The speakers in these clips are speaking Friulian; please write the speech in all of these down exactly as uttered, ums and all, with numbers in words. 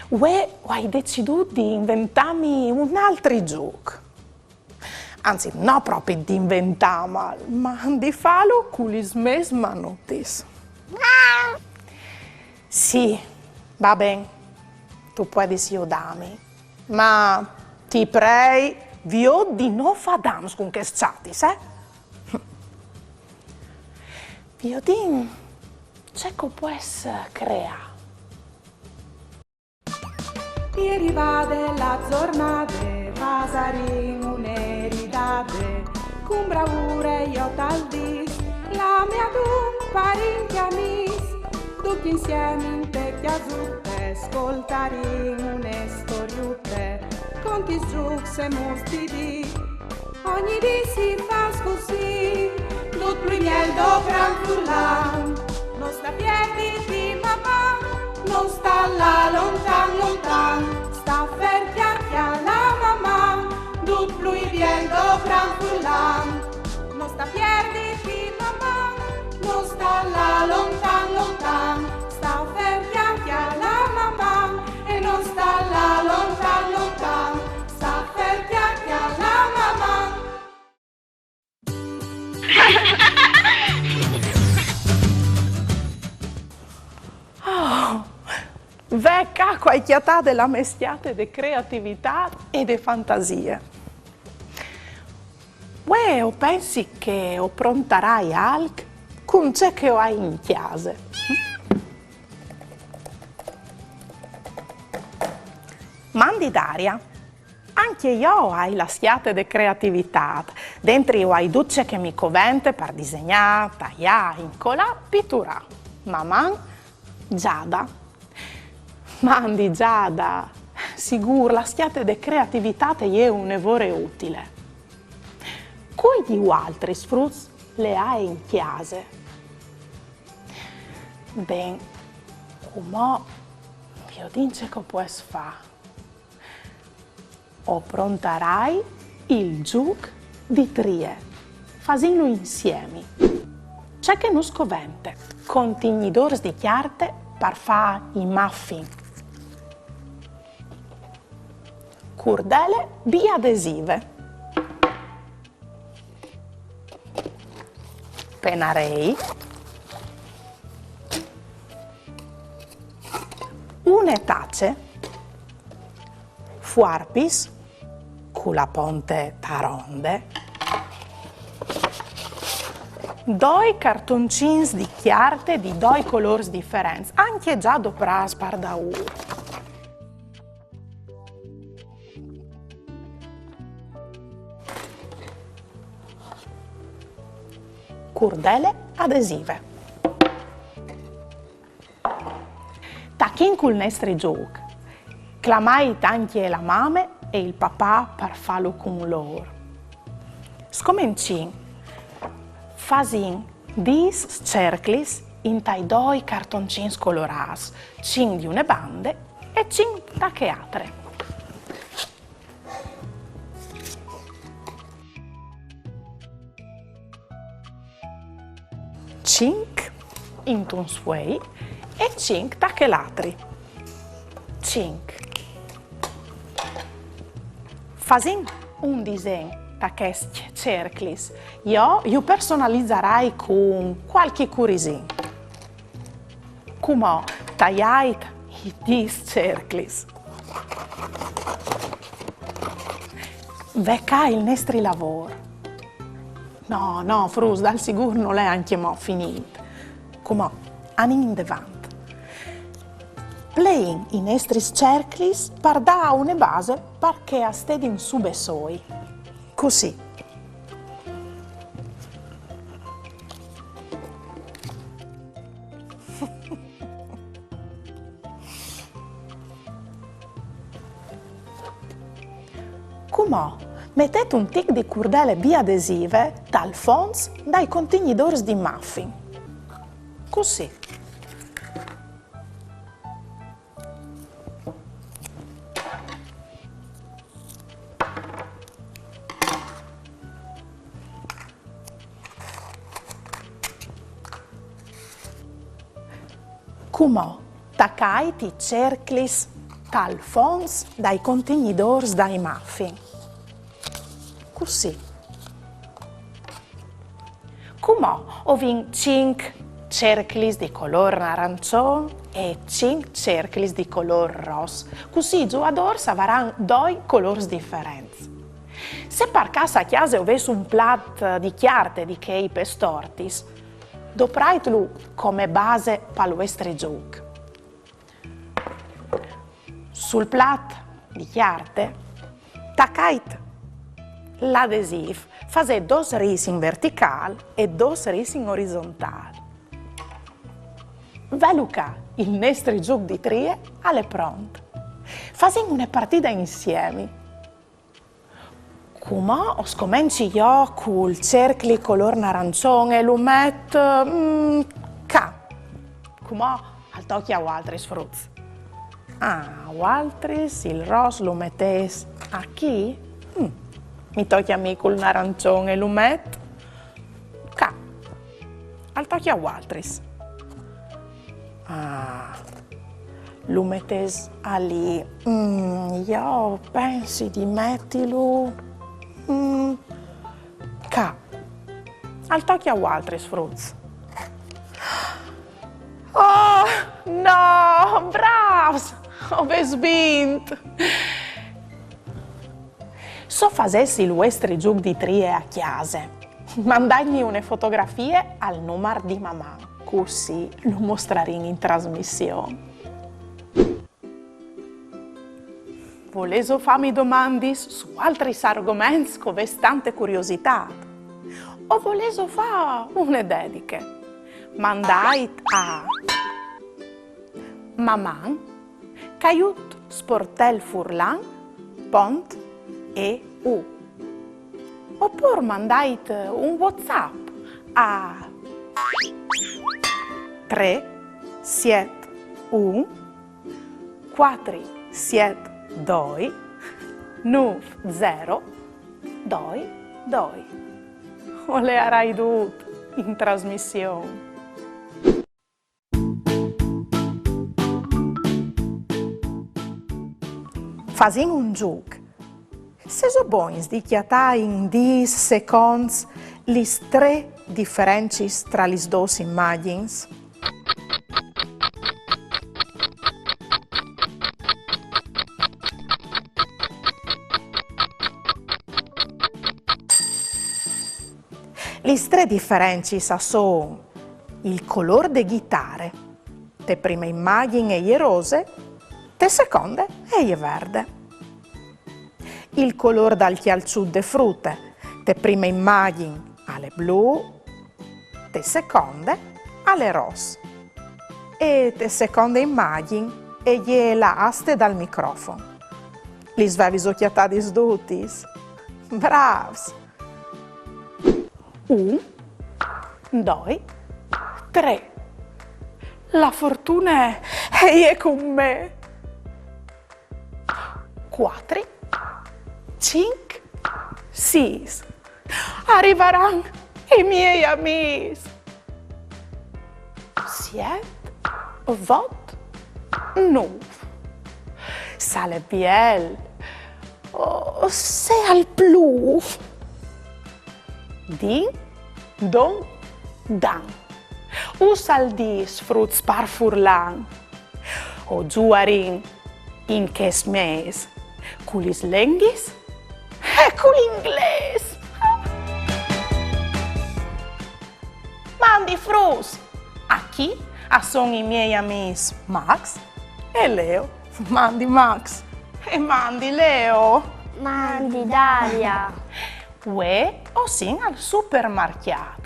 Uè, o ai decidût di inventâmi un altri zûc. Anzit, no propit di inventâmal, ma di fâlu cu lis mês manutis. Sì, va ben, tu puedis judâmi, ma ti prei, viôt di no fâ dams cun chês çatis, eh? Viodìn ce che o pues creâ. È rivade la zornade, fasarìn une ridade, cun braure jo tal dîs, la mê adun par in cjamîs, ducj insiemi inte cjasute, scoltarìn une storiute, contis zûcs e mus di dì. Ogni dì si fâs cussì, dut plui biel dopran furlan. No sta pierditi, Maman, no sta lâ lontan, lontan. Sta fer, cjale, cjale, Maman, dut plui biel dopran furlan. No sta pierditi, Maman, no sta lâ lontan, lontan. Sta fer, cjale, cjale, Maman, e no sta lâ lontan, lontan. Sta fer, cjale, cjale, Maman. Oh, ve ca che o ai cjatade la mê scjate de creativitât e de fantasie. Uè, o pensi che o prontarai alc cun ce che o ai in cjase. Mandi Daria. Ancje jo o ai la scjate de creativitât. Dentri o ai dut ce che mi covente par disegnâ, taiâ, incolâ, piturâ. Maman, Giada. Mandi Giada. Sigûr, la scjate de creativitât e je une vore utile. Cui di vualtris fruts le à in cjase? Ben, cumò viodìn ce che o pues fâ. O prontarai il zûc di trie. Fasìnlu insiemi. Ce che nus covente: contignidôrs di cjarte par fâ i muffin, curdele biadesive, penarei, une tace, fuarpis, cu la ponte taronde, doi cartoncins di cjarte di doi colôrs diferents, ancje za doprâts par daûr. Curdele adesive. Tachìn cul nestri zûc. Clamait ancje la mame e il papà par fâlu cun lôr. Scomencìn. Fasìn dîs cerclis intai doi cartoncins colorâts, cinc di une bande e cinc da chê altre. Cinc intun sfuei e cinc ta chel altri. Cinc. Fasìn un disen ta chescj cerclis. Jo ju personalizarai cun cualchi curisin. Cumò taiait i dîs cerclis. Ve ca il nestri lavôr. No, no, fruts, dal sigûr nol è ancjemò finît. Cumò, anìn indevant. Pleìn i nestris cerclis par dâ une base par che a stedin sù bessôi. Cussì. Cumò metêt un tic di curdele biadesive tal fonts dai contignidôrs di muffin. Cussì. Cumò Tacait i cerclis tal fonts dai contignidôrs dai muffin. Cussì. Cumò o vin cinc cerclis di colôr narançon e cinc cerclis di colôr ros. Cussì i zuiadôrs a varan doi colôrs diferents. Se par câs a cjase o vês un plat di cjarte di chei pes tortis, dopraitlu come base pal vuestri zûc. Sul plat di cjarte tacait l'adesîf, fasêt dôs rîs in verticâl e dôs rîs in orizontâl. Velu ca, il nestri zûc di trie al è pront. Fasìn une partide insiemi. Cumò o scomenci jo cul cercli colôr narançon e lu met, mm, ca. Cumò al tocje a vualtris, fruts. Ah, vualtris il ros lu metês achì? Mm. Mi tocje a mi cul narançon e lu met ca. Al tocje a vualtris. Ah, lu metês alì. Mm, jo o pensi di metilu, mm, ca. Al tocje a vualtris, fruts. Oh, no! Brâfs! O vês vint! Se o fasês il vuestri zûc di trie a cjase, mandaitmi une fotografie al numar di Maman, cussì lu mostrarìn in trasmission. Volêso fâmi domandis su altris argoments che o vês tante curiositât? O volêso fâ une dediche? Mandait a maman caiut sportel furlan pont e u. Opûr mandait un WhatsApp a trê siet un cuatri siet doi nûf zero doi doi. O leiarai dut in trasmission. Fasìn un zûc. Sêso bogns di cjatâ in dîs seconts lis trê diferencis tra lis dôs imagjins? Lis trê diferencis a son il colôr de ghitare, te prime imagjin e je rose, te seconde e je verde. Il colôr dal cjalçut de frute, te prime imagjin al è blu, te seconde al è ros. E te seconde imagjin e je la aste dal microfon. Lis vêso cjatadis dutis? Brâfs! Un, doi, trê. La fortune e je cun me. Cuatri, cinc, sîs. A rivaran i miei amîs. Siet, vot, nûf. Se al è biel o se al plûf. Din, don, dan. Us al dîs, fruts, par furlan. O zuarìn in chest mês cu lis lenghis e cul inglês. Mandi fruts! Achì a son i miei amîs Max e Leo. Mandi Max e mandi Leo. Mandi Daria. Vuê o sin al supermarcjât.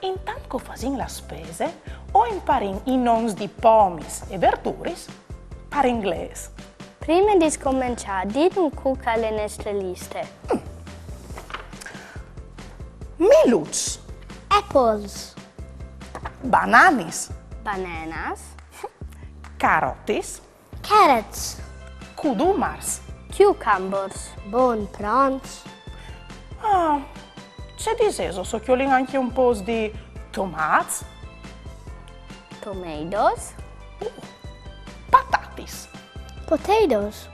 Intant che o fasìn la spese, o imparìn i nons di pomis e verduris par inglês. Prime di scomençâ, dînus cui che al è ne nestre liste. Miluçs. Apples. Bananis. Bananas. Carotis. Carrots. Cudumars. Cucumbers. Bons pronts. Ah, ce disêso se o cjolìn ancje un pôc di tomats? Tomatoes. Potatoes.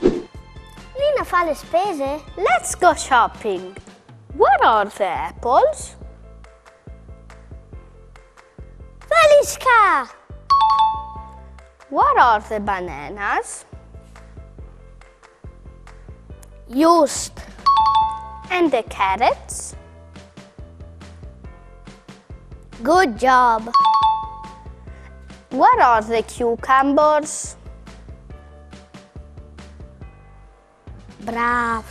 Lina fa le spese? Let's go shopping. Where are the apples? Feliska! Where are the bananas? Used. And the carrots? Good job. Where are the cucumbers? Bravo.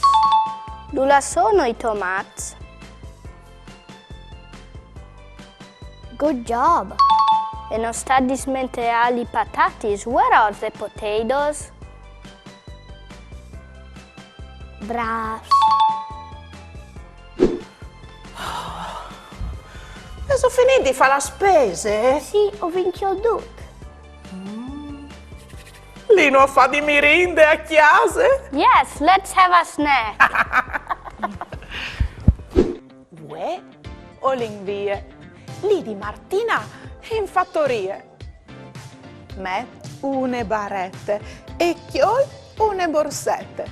Dulà sono i tomats? Good job. E no sta dismenteà li patatis. Where are the potatoes? Bravo. E so finì di fà le spese? Sì, ho vinto il Duke. Lino fa di mirinde a chiase? Yes, let's have a snack. Vuè o l'invie? Lì di Martina in fattorie. Met une barette e chiol une borsette.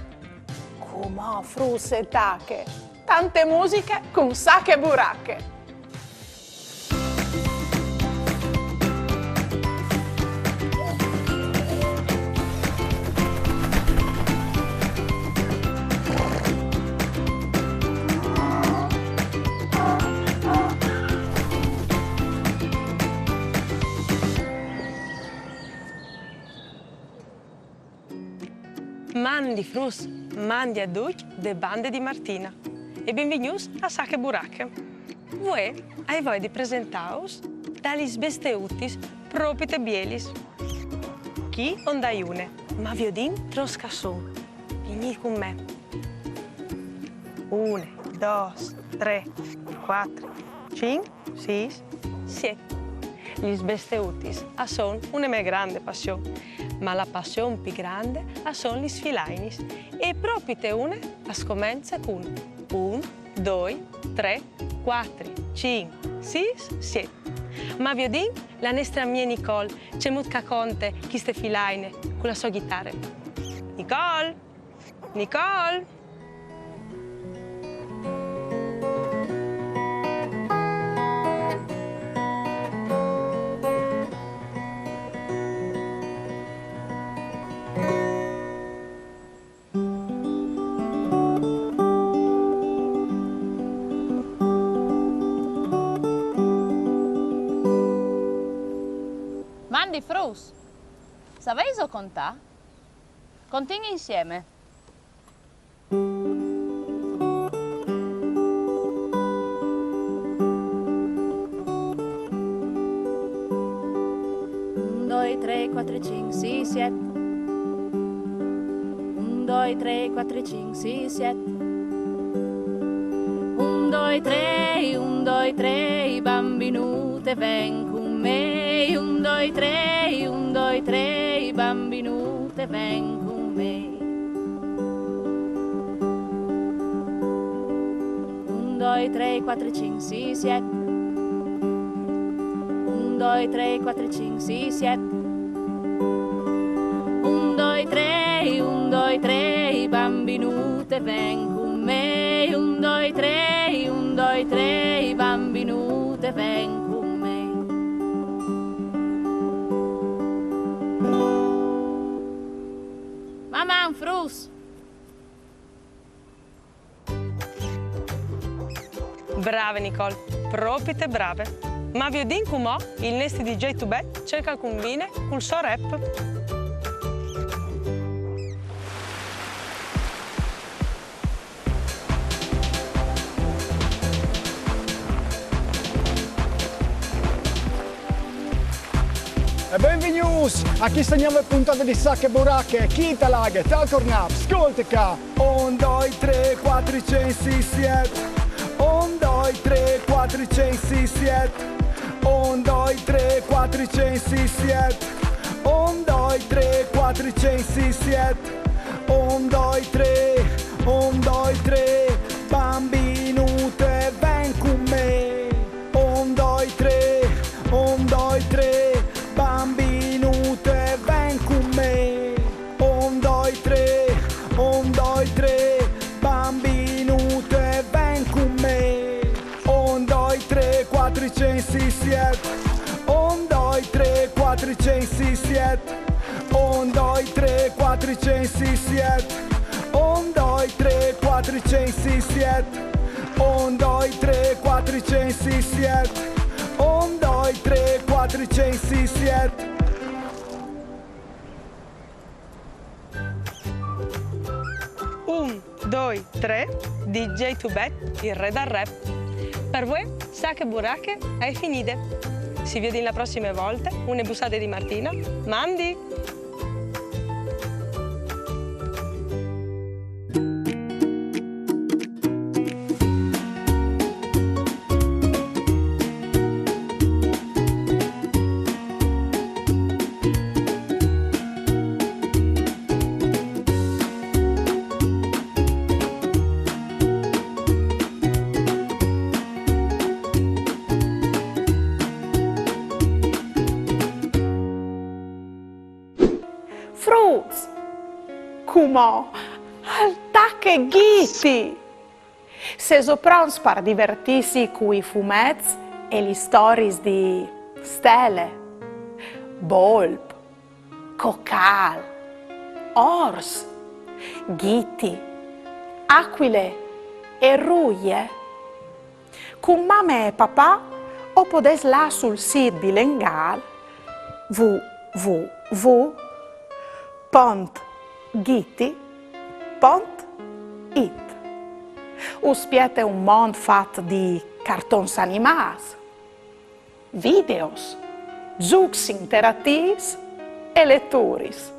Cumò frusse tache, tante musiche cun sache burache. Mandi fruts, mandi a ducj de bande di Martina e benvignûts a Sache Burache. Vuê ai voie di presentâus da lis besteutis propite bielis. Chi o 'nd ai une, ma viodìn trops che a son. Vignît cun me. Une, dôs, trê, cuatri, cinc, sîs, siet. Lis besteutis a son une mê grande passion, ma la passion plui grande a son lis filainis. E propite une a scomence cun un, doi, trê, cuatri, cinc, sîs, siet. Ma viodìn la nestre amie Nicole cemût che a conte cheste filaine cu la sô ghitare. Nicole! Nicole! Mandi fruts! Savêso contâ? Contìn insiemi. Un, doi, trê, cuatri, cinc, sîs, siet. Un, doi, trê, cuatri, cinc, sîs, siet. Un, doi, trê, un, doi, trê, bambinute, ven cun me. Un, doi, trê, un, doi, trê, bambinute, ven cun me. Un, doi, trê, cuatri, cinc, sîs, siet. Un, doi, trê, cuatri, cinc, sîs, siet. Un, doi, trê, un, doi, trê, bambinute, ven cun me. Un, doi, trê, un, doi, trê, bambinute, ven cun me. Maman, fruts! Brave Nicole, propite brave. Ma viodìn cumò il nestri D J Tubet ce che al cumbine cul so rap. E benvignûts a cheste gnove puntate di Sache Burache, chi te laghe, tal cornap, scolte ca. Un, doi, trê, cuatri, cinc, sîs, siet. Un, doi, trê, cuatri, cinc, sîs, siet. Un, doi, trê, cuatri, cinc, sîs, siet. Un, doi, trê, cuatri, cinc, sîs, siet. Un, doi, trê, un, doi, trê, bambinute, ven cun me. Un, doi, trê, un, doi, trê, bambinute, ven cun Cent sîs siet. Un, doi, trê, cuatri, cent sîs siet. Un, doi, trê, cuatri, cent sîs siet. Un, doi, trê, cuatri, cent sîs siet. Un, doi, trê, cuatri, cent sîs siet. Un, doi, trê, cuatri, cent sîs siet. Un, doi, trê, D J Tubet, il re dal rap. Per vuê, Sache Burache, e je finide. Si viodìn la prossime volte, une bussade di Martina. Mandi! Fruts! Cumò al tache Ghiti! Sêso pronts par divertîsi cui fumets e lis storiis di Stele, Bolp, Cocâl, Ors, Ghiti, Acuile e Ruie? Cun mame e papà o podês lâ sul sît bilengâl w w w pont ghiti pont it. Us spiete un mont fat di cartons animâts, videos, zûcs interatîfs e leturis.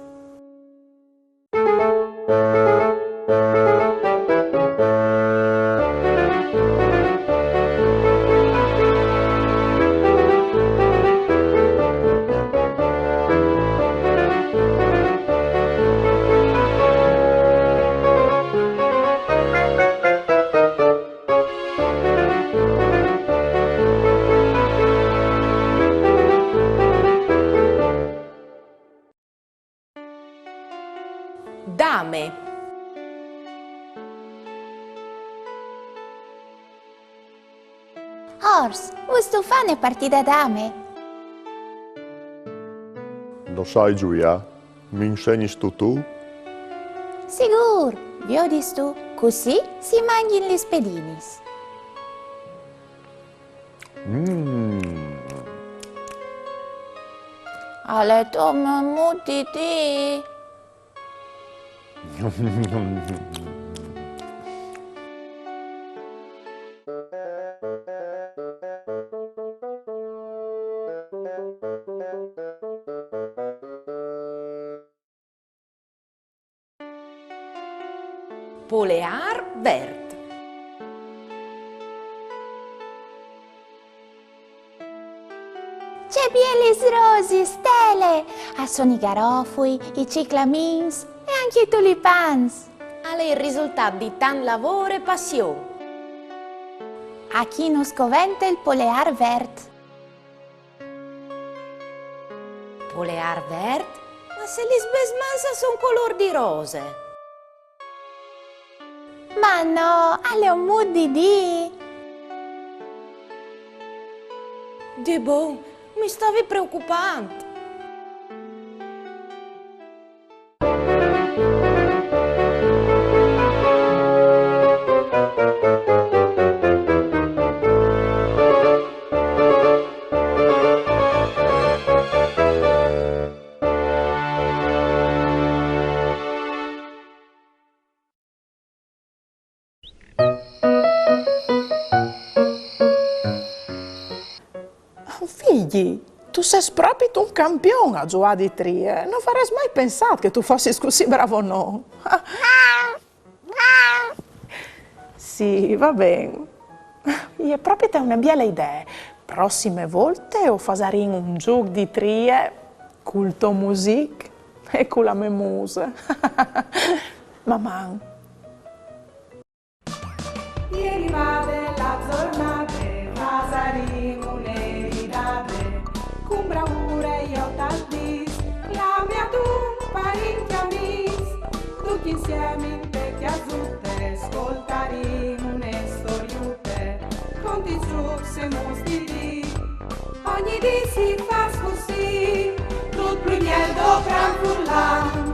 Dame. Ors, vûstu fâ une partide a dame? No sai zuiâ, mi insegnistu tu? Sigûr, viodistu, cussì si mangjin lis pedinis. Mm. Al è dome un mût di dî. Poleâr vert. Ce bielis rosis, Stele! A son i garofui, i ciclamins e ancje i tulipans. Al è il risultât di tant lavôr e passion. Achì nus covente il poleâr vert. Poleâr vert? Ma se lis mês mans a son colôr di rose! Ma no, al è un mût di dî. Di bon, mi stavi preocupant. Figli, tu sês propit un campion a zuiâ di trie. No varès mai pensât che tu fossis cussì bravo, no? Sì, va ben. E je propit une biele idee. Prossime volte o fasarìn un zûc di trie cul to music e cu la mê muse. Maman! Ieri vade la zornade, fasarìn une ridade, cun braure jo tal dîs, clamìn a dut parint e amîs, ducj insiemi inte cjasute, scoltarìn une storiute, cont i zûcs e mûts di dì. Si fâs cussì, dut plui biel doprant furlan.